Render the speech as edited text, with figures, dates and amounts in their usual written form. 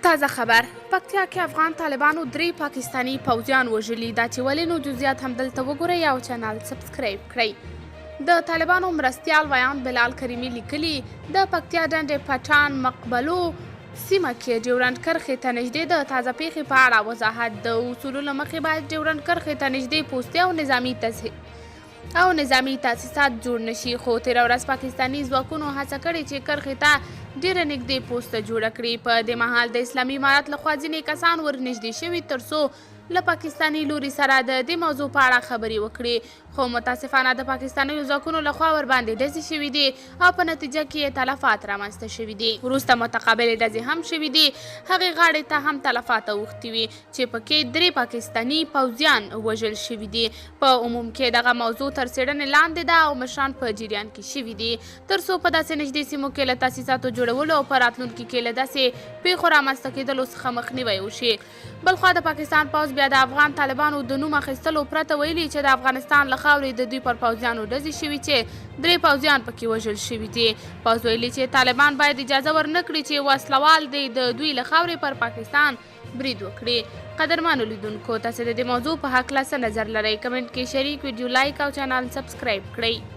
تازه خبر، پکتیا کې افغان طالبانو درې پاکستاني پوځیان وژلي. دا چې ولې، نو جزئیات هم دلته وګورئ او چینل سبسکرایب کړئ. د طالبانو مرستیال ویاند بلال کریمي لیکلي، د پکتیا ډنډ پټان مقبلو سیمه کې ډیورنډ کرښې ته نږدې د تازه پیښې په اړه وضاحت. د اصولو له مخې باید ډیورنډ کرښې ته نږدې پوستې او نظامي تاسیسات جوړ نشي، خو تېره ورځ پاکستاني ځواکونو هڅه کړې چې کرښې ته ډېره نږدې پوسته جوړه کړي. په دې مهال د اسلامي امارت لخوا ځینې کسان ورنږدې شوي، ترڅو له پاکستاني لوري سره د دې موضوع په اړه خبرې وکړي، خو متاسفانه د پاکستانیو ځواکونو لخوا ورباندې ډزې شوې دي او په نتیجه کې یې تلفات رامنځته شوي دي. وروسته متقابلې ډزې هم شوې دي، هغې غاړې ته هم تلفات اوښتي وي چې پکې درې پاکستاني پوځیان وژل شوي دي. په عموم کې دغه موضوع تر څېړنې لاندې ده او مشران په جریان کې شوي دي، تر څو په داسې نږدې سیمو کې له تاسیساتو جوړولو او په راتلونکي کې له داسې پیښو رامنځته کېدلو څخه مخنیوی وشي. بلخوا د پاکستان پوځ بیا د افغان طالبانو د نوم اخیستلو پرته ویلي چې د افغانستان له خاورې د دوی پر پوځیانو ډزې شوي چې درې پوځیان پکې وژل شوي دي. پوځ ویلي چې طالبان باید اجازه ورنکړي چې وسلوال دې د دوی له خاورې پر پاکستان برید وکړي. قدرمنو لیدونکو، تاسو د دې موضوع په هکله څه نظر لرئ؟ کمنټ کې شریک، ویډیو لایک او چینل سبسکرایب کړئ.